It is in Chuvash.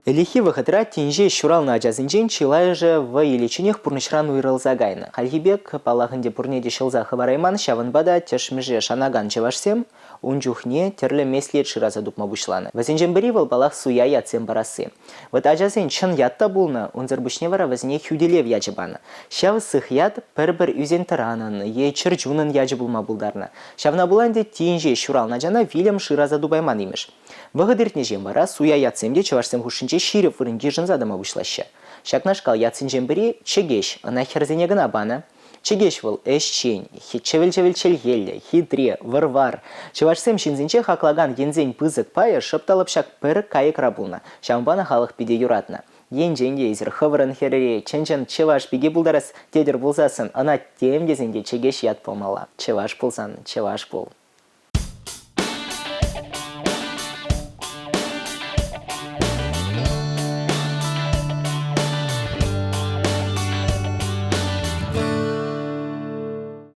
Ӗлӗкхи вӑхӑтра тин ҫеҫ ҫуралнӑ ачасенчен чылайӑшӗ вӑй иличченех пурнӑҫран уйрӑлса кайнӑ. Хальхи пек, паллах ӗнтӗ, пурне те ҫӑлса хӑварайман, ҫавӑнпа та тӗшмӗше шанакан чӑвашсем ун чухне тӗрлӗ меслет шыраса тупма пуҫланӑ. Вӗсенчен пӗри вӑл, паллах, суя ятсем парасси. Вӑт ачасен чӑн ят та пулнӑ, унсӑр пуҫне вара вӗсене хӳтӗлев ячӗ панӑ. Ҫав сых ят пӗр-пӗр ӳсен-тӑранӑн е чӗрчунӑн ячӗ пулма пултарнӑ. Ҫавна пула ӗнтӗ тин ҫеҫ ҫуралнӑ ачана вилӗм шыраса тупайман имӗш. Вӑхӑт иртнӗҫем вара суя ятсем те чӑвашсем хушшинче ҫирӗп вырӑн йышӑнса тӑма пуҫлаҫҫӗ. Ҫакнашкал ятсенчен пӗри Чӗкеҫ, ӑна хӗрсене кӑна панӑ. Чӗкеҫ вӑл ӗҫчен, чӗвӗл-чӗвӗл чӗлхеллӗ, хитре, вӑр-вар. Чӑвашсем ҫынсенче хаклакан енсен пысӑк пайӗ шӑп та лӑп ҫак пӗр кайӑкра пулнӑ. Ҫавӑнпа ӑна халӑх питӗ юратнӑ. Енчен те эсир хӑвӑрӑн хӗрӗре чӑн-чӑн чӑваш пики пултарас тетӗр пулсассӑн ӑна тем тесен те Чӗкеҫ ят памалла. Чӑваш пулсан чӑваш пул.